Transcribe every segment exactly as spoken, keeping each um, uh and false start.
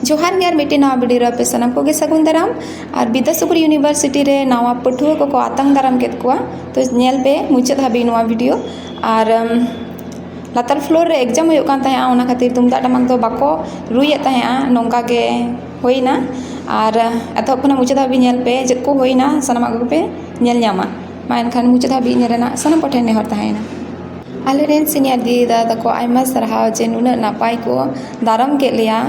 ᱡᱚᱦᱟᱨ ᱜᱮ, ᱟᱨ ᱢᱤᱫᱴᱮᱱ ᱱᱟᱣᱟ ᱵᱷᱤᱰᱤᱭᱳ ᱨᱮ ᱟᱯᱮ ᱥᱟᱱᱟᱢ ᱠᱚᱜᱮ ᱥᱟᱹᱜᱩᱱ ᱫᱟᱨᱟᱢ᱾ ᱟᱨ ᱵᱤᱫᱽᱫᱟᱥᱟᱜᱚᱨ ᱤᱭᱩᱱᱤᱵᱷᱟᱨᱥᱤᱴᱤ ᱨᱮ ᱱᱟᱣᱟ ᱯᱟᱹᱴᱷᱩᱣᱟᱹ ᱠᱚᱠᱚ ᱟᱛᱟᱝ ᱫᱟᱨᱟᱢ ᱠᱮᱫ ᱠᱚᱣᱟ, ᱛᱚ ᱧᱮᱞ ᱯᱮ ᱢᱩᱪᱟᱹᱫ ᱦᱟᱹᱵᱤᱡ ᱱᱚᱣᱟ ᱵᱷᱤᱰᱤᱭᱳ᱾ ᱟᱨ ᱞᱟᱛᱟᱨ ᱯᱷᱞᱳᱨ ᱨᱮ ᱮᱠᱡᱟᱢ ᱦᱩᱭᱩᱜ ᱠᱟᱱ ᱛᱟᱦᱮᱸᱜᱼᱟ, ᱚᱱᱟ ᱠᱷᱟᱹᱛᱤᱨ ᱛᱩᱢᱫᱟᱜ ᱴᱟᱢᱟᱠ ᱫᱚ ᱵᱟᱠᱚ ᱨᱩᱭᱮᱫ ᱛᱟᱦᱮᱸᱜᱼᱟ᱾ ᱱᱚᱝᱠᱟ ᱜᱮ ᱦᱩᱭᱱᱟ᱾ ᱟᱨ ᱮᱛᱚᱦᱚᱵ ᱠᱷᱚᱱᱟᱜ ᱢᱩᱪᱟᱹᱫ ᱦᱟᱹᱵᱤᱡ ᱧᱮᱞ ᱯᱮ, ᱪᱮᱫ ᱠᱚ ᱦᱩᱭᱱᱟ ᱥᱟᱱᱟᱢᱟᱜ ᱠᱚᱜᱮ ᱯᱮ ᱧᱮᱞ ᱧᱟᱢᱟ᱾ ᱢᱟ ᱮᱱᱠᱷᱟᱱ ᱢᱩᱪᱟᱹᱫ ᱦᱟᱹᱵᱤᱡ ᱧᱮᱞ ᱨᱮᱱᱟᱜ ᱥᱟᱱᱟᱢ ᱠᱚᱴᱷᱮᱱ ᱱᱮᱦᱚᱨ ᱛᱟᱦᱮᱸᱭᱮᱱᱟ᱾ ᱟᱞᱮᱨᱮᱱ ᱥᱤᱱᱤᱭᱟᱨ ᱫᱤᱫᱤ ᱫᱟᱫᱟ ᱛᱟᱠᱚ ᱟᱭᱢᱟ ᱥᱟᱨᱦᱟᱣ ᱡᱮ ᱱᱩᱱᱟᱹᱜ ᱱᱟᱯᱟᱭ ᱠᱚ ᱫᱟᱨᱟᱢ ᱠᱮᱫ ᱞᱮᱭᱟ᱾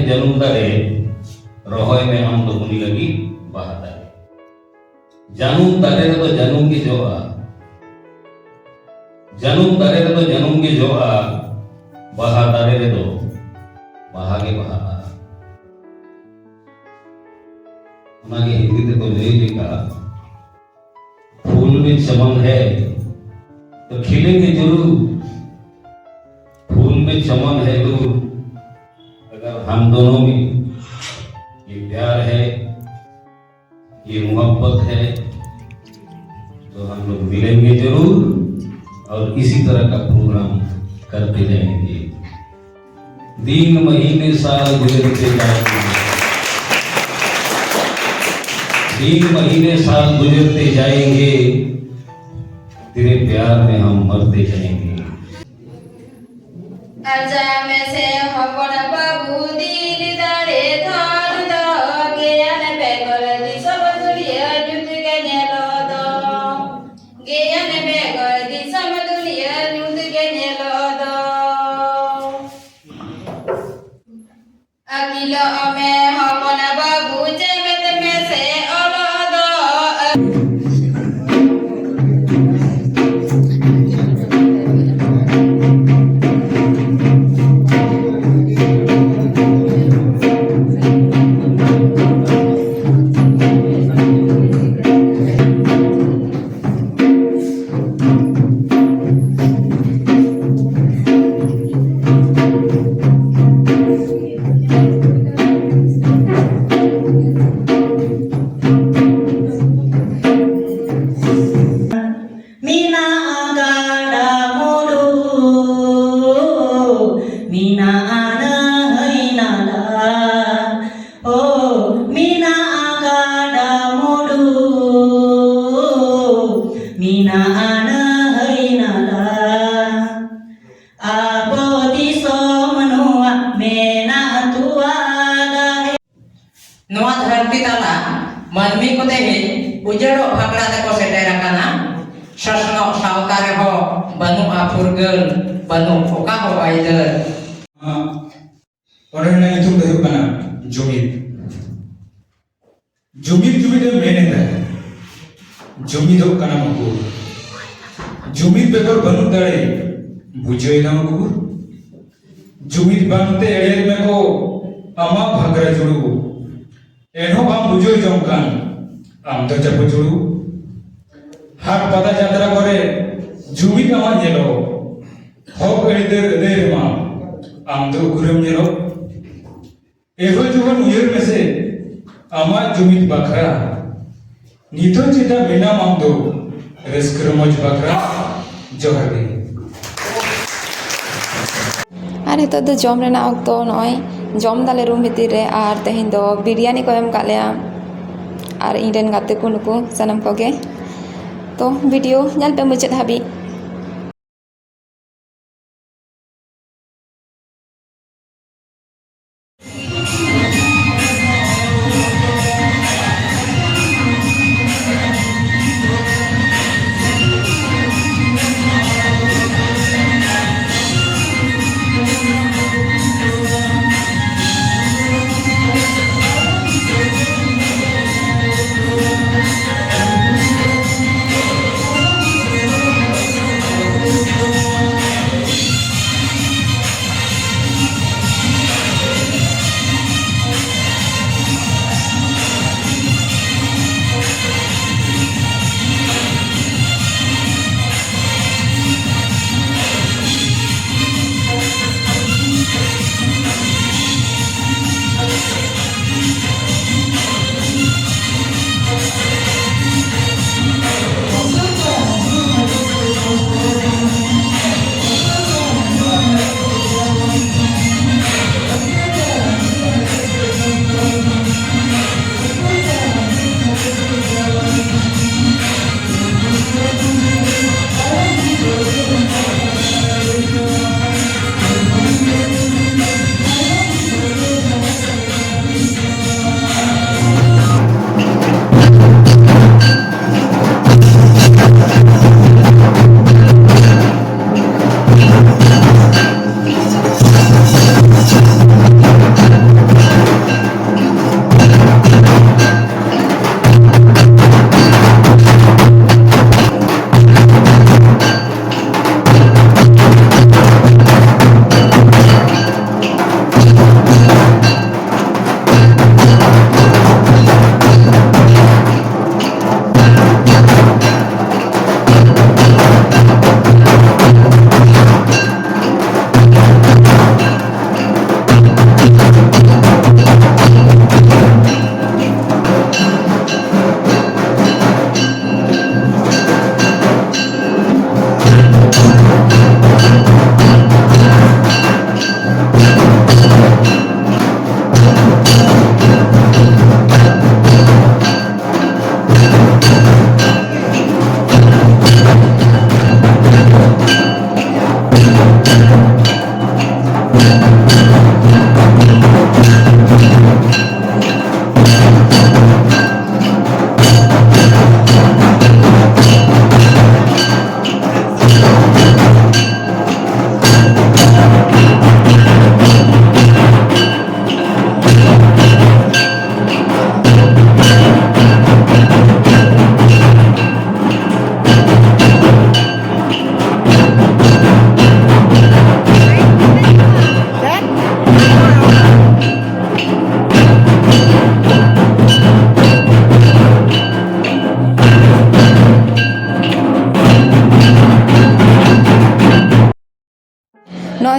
ᱡᱟᱹᱱᱩᱢ ᱫᱟᱨᱮ ᱨᱚᱦᱚᱭ ᱢᱮ ᱟᱢ ᱫᱚ ᱩᱱᱤ ᱞᱟᱹᱜᱤᱫ ᱵᱟᱦᱟ ᱫᱟᱨᱮ᱾ ᱡᱟᱹᱱᱩᱢ ᱫᱟᱨᱮ ᱨᱮᱫᱚ ᱡᱟᱹᱱᱩᱢ ᱜᱮ ᱡᱚᱜᱼᱟ᱾ ᱡᱟᱹᱱᱩᱢ ᱫᱟᱨᱮ ᱨᱮᱫᱚ ᱡᱟᱹᱱᱩᱢ ᱜᱮ ᱡᱚᱜᱼᱟ᱾ ᱵᱟᱦᱟ ᱫᱟᱨᱮ ᱨᱮᱫᱚ ᱵᱟᱦᱟ ᱜᱮ ᱵᱟᱦᱟᱜᱼᱟ᱾ ᱚᱱᱟᱜᱮ ᱦᱤᱱᱫᱤ ᱛᱮᱠᱚ ᱞᱟᱹᱭ ᱞᱮᱠᱟ, फूल में चमन है तो खिलेंगे जरूर, फूल में चमन है तो अगर हम दोनों में ये प्यार है, ये मोहब्बत है, तो हम लोग मिलेंगे जरूर और इसी तरह का प्रोग्राम करते जाएंगे। दिन महीने साल गुजरते जाएंगे, दिन महीने साल गुजरते जाएंगे, तेरे प्यार में हम मरते जाएंगे। ᱟᱪᱪᱷᱟ ᱢᱮᱥᱮ ᱦᱚᱯᱚᱱ ᱵᱟᱹᱵᱩ, ᱫᱤᱞ ᱫᱟᱲᱮ ᱫᱷᱚᱱ ᱫᱚ, ᱜᱮᱭᱟᱱ ᱵᱮᱜᱚᱨ ᱫᱤᱥᱚᱢ ᱫᱩᱱᱤᱭᱟᱹ ᱧᱩᱛ ᱜᱮ ᱧᱮᱞᱚᱜ ᱫᱚ᱾ ᱜᱮᱭᱟᱱ ᱵᱮᱜᱚᱨ ᱫᱤᱥᱚᱢ ᱫᱩᱱᱤᱭᱟᱹ ᱧᱩᱛ ᱜᱮ ᱧᱮᱞᱚᱜ ᱫᱚ᱾ ᱟᱹᱠᱤᱞᱚᱜ ᱢᱮ ᱦᱚᱯᱚᱱ ᱵᱟᱹᱵᱩ, ᱪᱮᱢᱮᱫ ᱢᱮᱥᱮ ᱚᱞᱚᱜ ᱫᱚ᱾ ᱢᱮᱱᱟᱜᱼᱟ ᱜᱟᱰᱟ ᱢᱩᱰᱩ, ᱢᱮᱱᱟᱜᱼᱟ ᱱᱟᱹᱭ ᱱᱟᱞᱟ᱾ ᱳ, ᱢᱮᱱᱟᱜᱼᱟ ᱜᱟᱰᱟ ᱢᱩᱰᱩ, ᱢᱮᱱᱟᱜᱼᱟ ᱱᱟᱹᱭ ᱱᱟᱞᱟ᱾ ᱟᱵᱚ ᱫᱤᱥᱚᱢ ᱱᱚᱣᱟ ᱢᱮᱱᱟᱜ ᱛᱩᱣᱟ ᱫᱟᱨᱮ᱾ ᱱᱚᱣᱟ ᱫᱷᱟᱹᱨᱛᱤ ᱛᱟᱞᱟ ᱢᱟᱹᱱᱢᱤ ᱠᱚᱛᱮ ᱜᱮ ᱩᱡᱟᱹᱲᱚᱜ ᱯᱷᱟᱠᱲᱟ ᱛᱮᱠᱚ ᱥᱮᱴᱮᱨ ᱟᱠᱟᱱᱟ᱾ ᱥᱟᱥᱱᱚᱜ ᱥᱟᱶᱛᱟ ᱨᱮᱦᱚᱸ ᱵᱟᱹᱱᱩᱜᱼᱟ ᱯᱷᱩᱨᱜᱟᱹᱞ, ᱵᱟᱹᱱᱩᱜ ᱚᱠᱟ ᱦᱚᱸ ᱟᱹᱭᱫᱟᱹᱨ᱾ ᱚᱸᱰᱮ ᱨᱮᱱᱟᱜ ᱧᱩᱛᱩᱢ ᱫᱚ ᱦᱩᱭᱩᱜ ᱠᱟᱱᱟ ᱡᱩᱢᱤᱫ᱾ ᱡᱩᱢᱤᱫ ᱡᱩᱢᱤᱫ ᱮᱢ ᱢᱮᱱ ᱮᱫᱟ, ᱡᱩᱢᱤᱫᱚᱜ ᱠᱟᱱᱟᱢ ᱩᱠᱩᱨ? ᱡᱩᱢᱤᱫ ᱵᱮᱜᱚᱨ ᱵᱟᱹᱱᱩᱜ ᱫᱟᱲᱮ, ᱵᱩᱡᱷᱟᱹᱣ ᱮᱫᱟᱢ ᱩᱠᱩᱨ? ᱡᱩᱢᱤᱫ ᱵᱟᱝᱛᱮ ᱮᱲᱮᱭᱮᱫ ᱢᱮᱠᱚ ᱟᱢᱟᱜ ᱵᱷᱟᱜᱽᱨᱟ ᱡᱩᱲᱩ, ᱮᱱᱦᱚᱸ ᱵᱟᱢ ᱵᱩᱡᱷᱟᱹᱣ ᱡᱚᱝ ᱠᱟᱱ ᱟᱢ ᱫᱚ ᱪᱟᱯᱚ ᱡᱩᱲᱩ᱾ ᱦᱟᱴ ᱯᱟᱛᱟ ᱡᱟᱛᱨᱟ ᱠᱚᱨᱮ ᱡᱩᱢᱤᱫ ᱟᱢᱟᱜ ᱧᱮᱞᱚᱜ, ᱦᱚᱠ ᱟᱹᱭᱫᱟᱹᱨ ᱟᱹᱫᱟᱹᱭ ᱨᱮᱢᱟ ᱟᱢ ᱫᱚ ᱩᱠᱩᱨᱮᱢ ᱧᱮᱞᱚᱜ? ᱮᱦᱚ ᱡᱩᱣᱟᱹᱱ ᱩᱭᱦᱟᱹᱨ ᱢᱮᱥᱮ ᱟᱢᱟᱜ ᱡᱩᱢᱤᱫ ᱵᱟᱠᱷᱨᱟ, ᱱᱤᱛᱚᱜ ᱪᱮᱫᱟᱜ ᱢᱮᱱᱟᱢ ᱟᱢ ᱫᱚ ᱨᱟᱹᱥᱠᱟᱹ ᱨᱚᱢᱚᱡᱽ ᱵᱟᱠᱷᱨᱟ? ᱡᱚᱦᱟᱨ ᱜᱮ᱾ ᱟᱨ ᱱᱤᱛᱚᱜ ᱫᱚ ᱡᱚᱢ ᱨᱮᱱᱟᱜ ᱚᱠᱛᱚ᱾ ᱱᱚᱜᱼᱚᱭ ᱡᱚᱢ ᱫᱟᱞᱮ ᱨᱩᱢ ᱵᱷᱤᱛᱤᱨ ᱨᱮ, ᱟᱨ ᱛᱮᱦᱮᱧ ᱫᱚ ᱵᱤᱨᱭᱟᱱᱤ ᱠᱚ ᱮᱢ ᱠᱟᱜ ᱞᱮᱭᱟ, ᱟᱨ ᱤᱧ ᱨᱮᱱ ᱜᱟᱛᱮ ᱠᱚ ᱱᱩᱠᱩ ᱥᱟᱱᱟᱢ ᱠᱚᱜᱮ᱾ ᱛᱚ ᱵᱷᱤᱰᱤᱭᱳ ᱧᱮᱞ ᱯᱮ ᱢᱩᱪᱟᱹᱫ ᱦᱟᱹᱵᱤᱡ᱾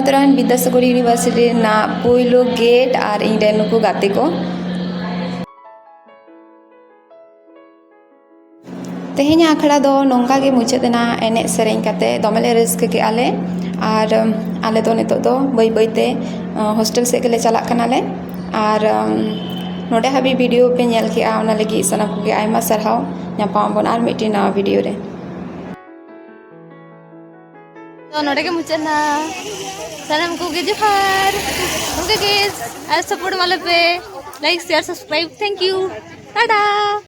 ᱩᱛᱛᱚᱨᱟᱭᱚᱱ ᱵᱤᱫᱽᱫᱟᱥᱟᱜᱚᱨ ᱤᱭᱩᱱᱤᱵᱷᱟᱨᱥᱤᱴᱤ ᱨᱮᱱᱟᱜ ᱯᱩᱭᱞᱩ ᱜᱮᱴ ᱟᱨ ᱤᱧ ᱨᱮᱱ ᱱᱩᱠᱩ ᱜᱟᱛᱮ ᱠᱚ᱾ ᱛᱮᱦᱮᱧᱟᱜ ᱟᱠᱷᱲᱟ ᱫᱚ ᱱᱚᱝᱠᱟ ᱜᱮ ᱢᱩᱪᱟᱹᱫ ᱮᱱᱟ᱾ ᱮᱱᱮᱡ ᱥᱮᱨᱮᱧ ᱠᱟᱛᱮ ᱫᱚᱢᱮ ᱞᱮ ᱨᱟᱹᱥᱠᱟᱹ ᱠᱮᱜᱼᱟ ᱞᱮ᱾ ᱟᱨ, ᱩᱢ, ᱟᱞᱮ ᱫᱚ ᱱᱤᱛᱚᱜ ᱫᱚ ᱵᱟᱹᱭ ᱵᱟᱹᱭ ᱛᱮ, ᱟᱸ, ᱦᱳᱥᱴᱮᱞ ᱥᱮᱫ ᱜᱮᱞᱮ ᱪᱟᱞᱟᱜ ᱠᱟᱱᱟ ᱞᱮ᱾ ᱟᱨ, ᱩᱢ, ᱱᱚᱰᱮ ᱦᱟᱹᱵᱤᱡ ᱵᱷᱤᱰᱤᱭᱳ ᱯᱮ ᱧᱮᱞ ᱠᱮᱜᱼᱟ, ᱚᱱᱟ ᱞᱟᱹᱜᱤᱫ ᱥᱟᱱᱟᱢ ᱠᱚᱜᱮ ᱟᱭᱢᱟ ᱥᱟᱨᱦᱟᱣ᱾ ᱧᱟᱯᱟᱢ ᱟᱵᱚᱱ ᱟᱨ ᱢᱤᱫᱴᱤᱡ ᱱᱟᱣᱟ ᱵᱷᱤᱰᱤᱭᱳ ᱨᱮ᱾ ᱛᱚ ᱱᱚᱰᱮ ᱜᱮ ᱢᱩᱪᱟᱹᱫ ᱮᱱᱟ᱾ ᱥᱟᱱᱟᱢ ᱠᱚᱜᱮ ᱡᱚᱦᱟᱨ᱾ ᱱᱚᱝᱠᱟ ᱜᱮ ᱟᱨ ᱥᱟᱯᱳᱨᱴ ᱮᱢᱟ ᱞᱮᱯᱮ᱾ Like, share, subscribe. Thank you. Tata.